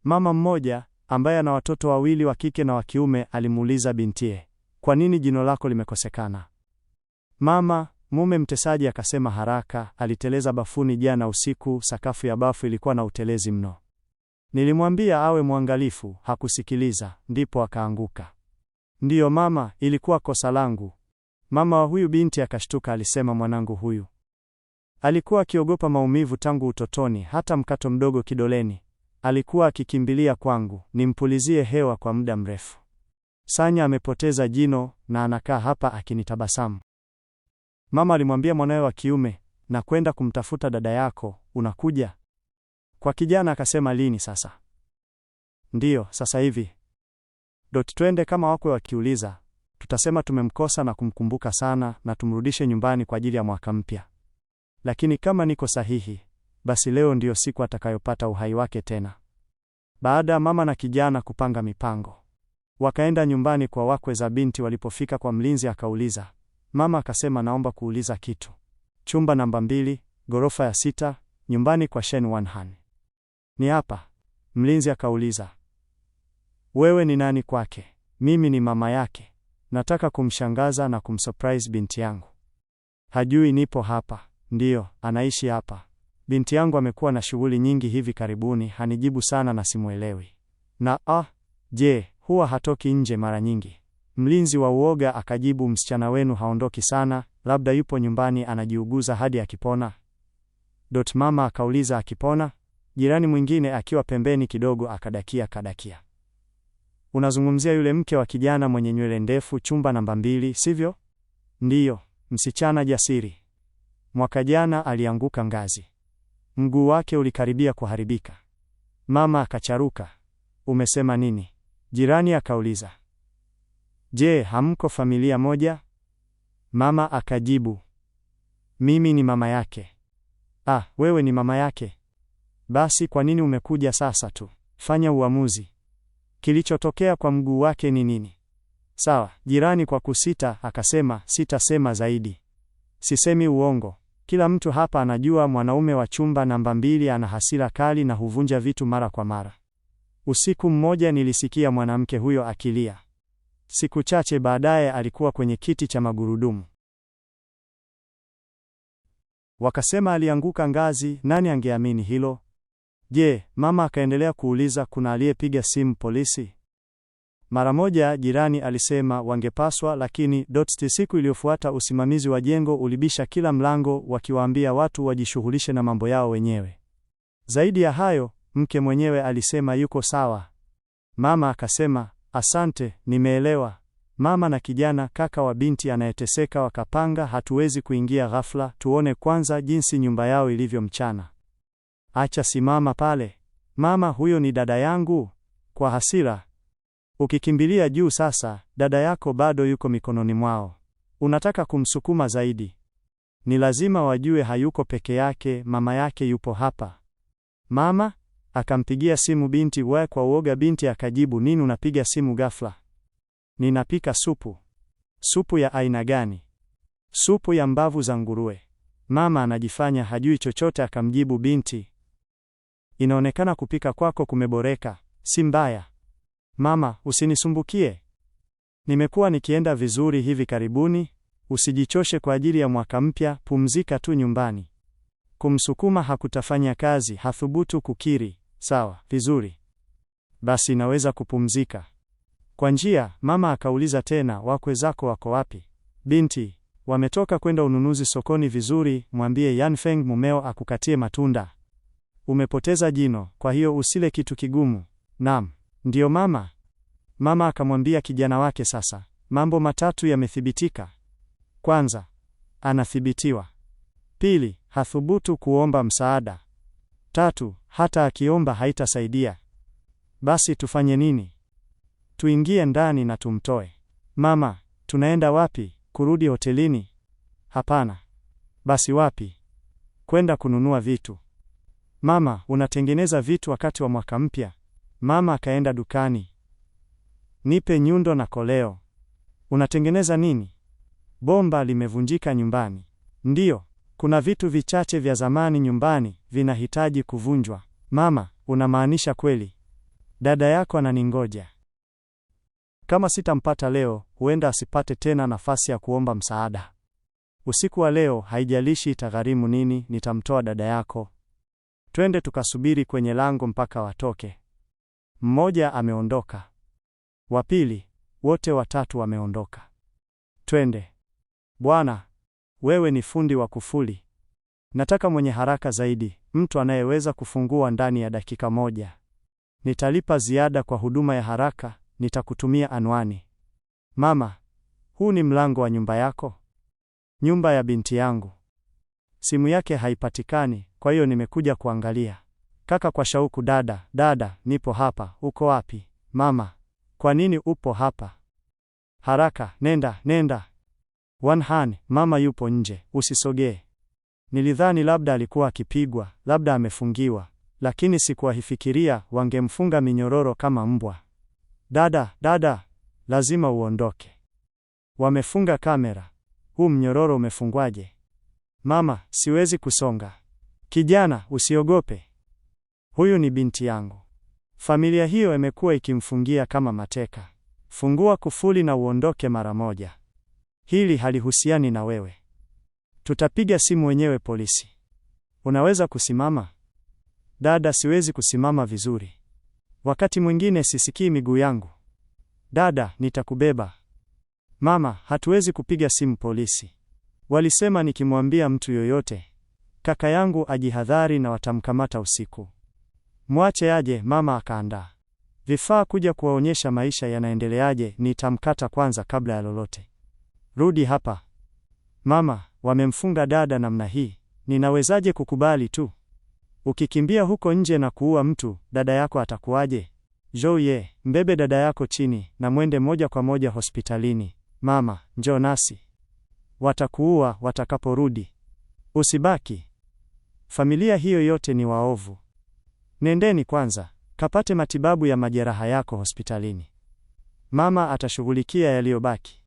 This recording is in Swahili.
Mama mmoja ambaye ana watoto wawili wa kike na wa kiume alimuuliza bintiye, kwa nini jino lako limekosekana? Mama, mume mtesaji akasema haraka, aliteleza bafuni jana usiku, sakafu ya bafu ilikuwa na utelezi mno. Nilimwambia awe mwangalifu, hakusikiliza, ndipo akaanguka. Ndiyo mama, ilikuwa kosa langu. Mama wa huyu binti akashtuka, alisema, mwanangu huyu alikuwa akiogopa maumivu tangu utotoni, hata mkato mdogo kidoleni alikuwa akikimbilia kwangu nimpulizie hewa kwa muda mrefu. Sanya amepoteza jino na anakaa hapa akinitabasamu. Mama alimwambia mwanawe wa kiume, na kwenda kumtafuta dada yako, unakuja? Kwa kijana akasema, lini sasa? Ndiyo, sasa hivi. Dot, twende. Kama wakwe wakiuliza, tutasema tumemkosa na kumkumbuka sana na tumrudishe nyumbani kwa ajili ya mwaka mpya. Lakini kama niko sahihi, basi leo ndiyo siku atakayopata uhai wake tena. Baada ya mama na kijana kupanga mipango, wakaenda nyumbani kwa wakwe za binti. Walipofika kwa mlinzi akauliza. Mama akasema, naomba kuuliza kitu. Chumba namba 2, ghorofa ya 6, nyumbani kwa Shen Wanhan. Ni hapa? Mlinzi akauliza. Wewe ni nani kwake? Mimi ni mama yake. Nataka kumshangaza na kumsurprise binti yangu. Hajui nipo hapa. Ndiyo, anaishi hapa. Binti yangu amekuwa na shughuli nyingi hivi karibuni, hanijibu sana na simuelewi. Na je, huwa hatoki nje mara nyingi? Mlinzi wa uoga akajibu, msichana wenu haondoki sana, labda yupo nyumbani anajiuguza hadi akipona. Dot, mama akauliza, akipona? Jirani mwingine akiwa pembeni kidogo akadakia kadakia. Unazungumzia yule mke wa kijana mwenye nywele ndefu, chumba namba 2, sivyo? Ndiyo, msichana jasiri. Mwaka jana alianguka ngazi, mguu wake ulikaribia kuharibika. Mama akacharuka. Umesema nini? Jirani akauliza. Je, hamko familia moja? Mama akajibu, mimi ni mama yake. Ah, wewe ni mama yake? Basi kwa nini umekuja sasa tu? Fanya uamuzi. Kilichotokea kwa mguu wake ni nini? Sawa, jirani kwa kusita akasema, sitasema zaidi. Sisemi uongo. Kila mtu hapa anajua mwanaume wa chumba namba 2 ana hasira kali na huvunja vitu mara kwa mara. Usiku mmoja nilisikia mwanamke huyo akilia. Siku chache baadaye alikuwa kwenye kiti cha magurudumu. Wakasema alianguka ngazi, nani angeamini hilo? Je, mama akaendelea kuuliza, kuna aliyepiga simu polisi? Mara moja jirani alisema wangepaswa, lakini siku iliyofuata usimamizi wa jengo ulibisha kila mlango wakiwaambia watu wajishughulishe na mambo yao wenyewe. Zaidi ya hayo, mke mwenyewe alisema yuko sawa. Mama akasema, asante, nimeelewa. Mama na kijana kaka wa binti anayeteseka wakapanga, hatuwezi kuingia ghafla, tuone kwanza jinsi nyumba yao ilivyo mchana. Acha simama pale. Mama, huyo ni dada yangu. Kwa hasira, ukikimbilia juu sasa, dada yako bado yuko mikononi mwao. Unataka kumsukuma zaidi. Ni lazima wajue hayuko peke yake, mama yake yupo hapa. Mama akampigia simu binti we kwa uoga. Binti akajibu, nini unapiga simu ghafla? Ninapika supu. Supu ya aina gani? Supu ya mbavu za nguruwe. Mama anajifanya hajui chochote, akamjibu binti, inaonekana kupika kwako kumeboreka, si mbaya. Mama, usinisumbukie. Nimekuwa nikienda vizuri hivi karibuni, usijichoshe kwa ajili ya mwaka mpya, pumzika tu nyumbani. Kumsukuma hakutafanya kazi, hathubutu kukiri. Sawa, vizuri. Basi naweza kupumzika. Kwa njia, mama akauliza tena, wakwe zako wako wapi? Binti, wametoka kwenda ununuzi sokoni. Vizuri, mwambie Yanfeng mumeo akukatie matunda. Umepoteza jino, kwa hiyo usile kitu kigumu. Naam, ndiyo mama. Mama akamwambia kijana wake, sasa mambo matatu yamethibitika. Kwanza, anathibitiwa. Pili, hathubutu kuomba msaada. Tatu, hata akiomba haitasaidia. Basi tufanye nini? Tuingie ndani na tumtoe. Mama, tunaenda wapi? Kurudi hotelini? Hapana. Basi wapi? Kwenda kununua vitu. Mama, unatengeneza vitu wakati wa mwaka mpya? Mama akaenda dukani. Nipe nyundo na koleo. Unatengeneza nini? Bomba limevunjika nyumbani. Ndiyo, kuna vitu vichache vya zamani nyumbani vinahitaji kuvunjwa. Mama, unamaanisha kweli? Dada yako ananingoja. Kama sitampata leo, huenda asipate tena nafasi ya kuomba msaada. Usiku wa leo, haijalishi itagharimu nini, nitamtoa dada yako. Twende tukasubiri kwenye lango mpaka watoke. Mmoja ameondoka, wa pili, wote watatu wameondoka. Twende. Bwana, wewe ni fundi wa kufuli. Nataka mwenye haraka zaidi, mtu anayeweza kufungua ndani ya dakika moja. Nitalipa ziada kwa huduma ya haraka, nitakutumia anwani. Mama, huu ni mlango wa nyumba yako? Nyumba ya binti yangu. Simu yake haipatikani, kwa hiyo nimekuja kuangalia. Kaka kwa shauku, dada, dada, nipo hapa. Uko wapi? Mama, kwa nini upo hapa? Haraka, nenda, nenda. Wanhan, mama yupo nje, usisogee. Nilidhani labda alikuwa akipigwa, labda amefungiwa, lakini sikuwahifikiria wangemfunga minyororo kama mbwa. Dada, dada, lazima uondoke. Wamefunga kamera. Huu mnyororo umefungwaje? Mama, siwezi kusonga. Kijana, usiogope. Huyu ni binti yangu. Familia hiyo imekuwa ikimfungia kama mateka. Fungua kufuli na uondoke mara moja. Hili halihusiani na wewe. Tutapiga simu wenyewe polisi. Unaweza kusimama? Dada, siwezi kusimama vizuri. Wakati mwingine sisikii miguu yangu. Dada, nitakubeba. Mama, hatuwezi kupiga simu polisi. Walisema nikimwambia mtu yoyote, kaka yangu ajihadhari na watamkamata usiku. Mwache aje. Mama akaandaa vifaa kuja kuwaonyesha maisha yanaendeleaje. Nitamkata kwanza kabla ya lolote. Rudi hapa. Mama, wamemfunga dada namna hii, ninawezaje kukubali tu? Ukikimbia huko nje na kuua mtu, dada yako atakuwaje? Joye, mbebe dada yako chini na mwende moja kwa moja hospitalini. Mama, njoo nasi. Watakuua watakaporudi. Usibaki. Familia hiyo yote ni waovu. Nendeni kwanza, kapate matibabu ya majeraha yako hospitalini. Mama atashughulikia yaliyobaki.